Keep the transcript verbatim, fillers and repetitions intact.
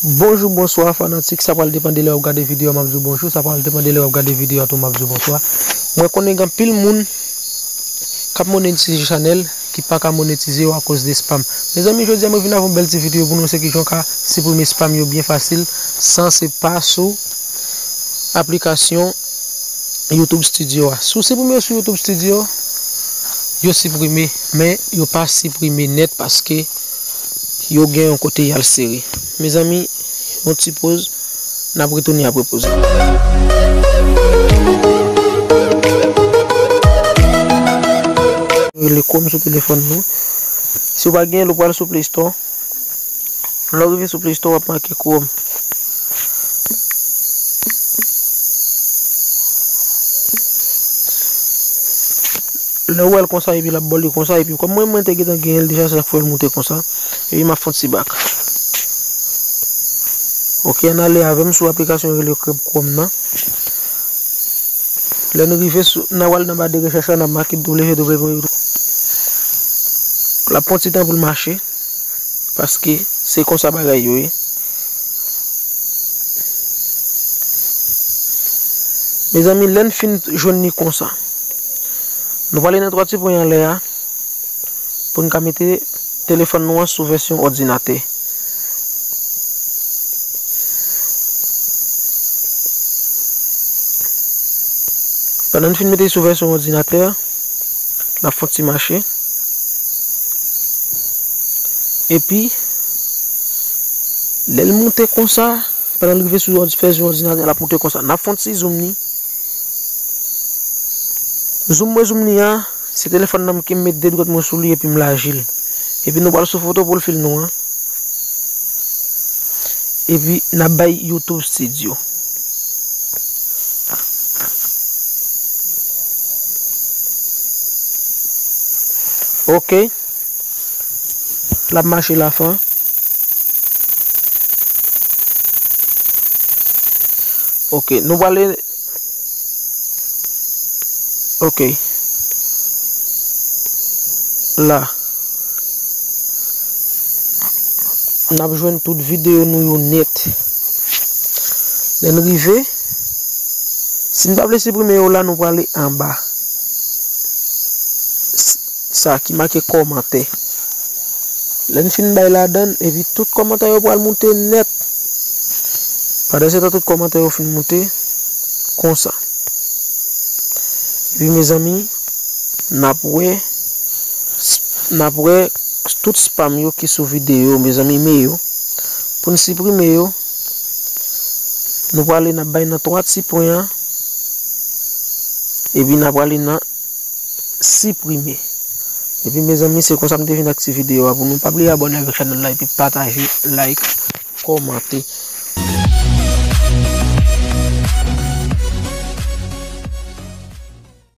Bonjou, bonswa fanatik, sa pral depann de lè w ap gade videyo a, m ap di w bonjou, sa pral depann de lè w ap gade videyo a tou, m ap di w bonswa. Mwen konnen gen anpil moun k ap monetize chanèl ki pa ka monetize yo akoz de spam. Mezanmi, jodi a mwen vin avè yon bèl ti videyo pou nou, se kijan w ka siprime spam yo byen fasil, san se pa sou aplikasyon YouTube Studio a. Si w siprime yo sou YouTube Studio, yo siprime, men yo pa siprime nèt paske yo gen yon kote y al sere. Mezanmi, yon ti poz, n ap retounen apre poz la. Rele Chrome sou telefòn nou. Si w pa genyen l, ou pral sou Play Store. Lè w rive sou Play Store, w ap make Chrome. Lè w wè l konsa, epi l ap ba w li konsa, epi kòm mwen, mwen te gentan genyen l deja, se sa k fè l moute konsa. Epi m ap fè yon ti bak. Oke, ann ale avè m sou aplikasyon yo rele Chrome nan. Lè n rive sou, n a pral nan ba de rechèch la, n ap make W W W. L ap pran ti tan pou l mache. Paske se konsa bagay yo ye. Mezanmi, lè n fin jwenn li konsa, nou prale nan twa ti pwen anlè a pou n ka mete telefòn nou an sou vèsyon òdinatè. Pandan n fin mete l sou vèsyon òdinatè, l ap fè yon ti mache. Epi, lè l moute konsa, pandan l rive sou òd-, vèsyon òdinatè, l ap moute konsa. N ap fè yon ti zoom li. Zoom mwen zoom li a, se telefòn nan m ki m met de dwèt mwen sou li epi m laji l. Epi nou pral sou foto pwofil nou an. Epi n ap bay YouTube Studio. Oke. L ap mache la fan. Oke, nou prale. Oke. La. N ap jwenn tout videyo nou yo nèt. Lè n rive, si n pa vle siprime yo la, nou prale anba. S-, sa ki make kòmantè. Lè n fin bay ladan l, epi tout kòmantè yo pral moute nèt. Pandan se tan tout kòmantè yo fin moute, konsa. Epi mezanmi, n ap wè, n ap wè tout spam yo ki sou videyo, mezanmi, men yo. Pou n siprime yo, nou prale n ap bay nan twa ti pwen an, epi n ap prale nan siprime. Epi mezanmi, se konsa m te vin ak ti videyo a pou nou. Pa bliye abòne avèk chanèl la epi pataje, like, kòmante.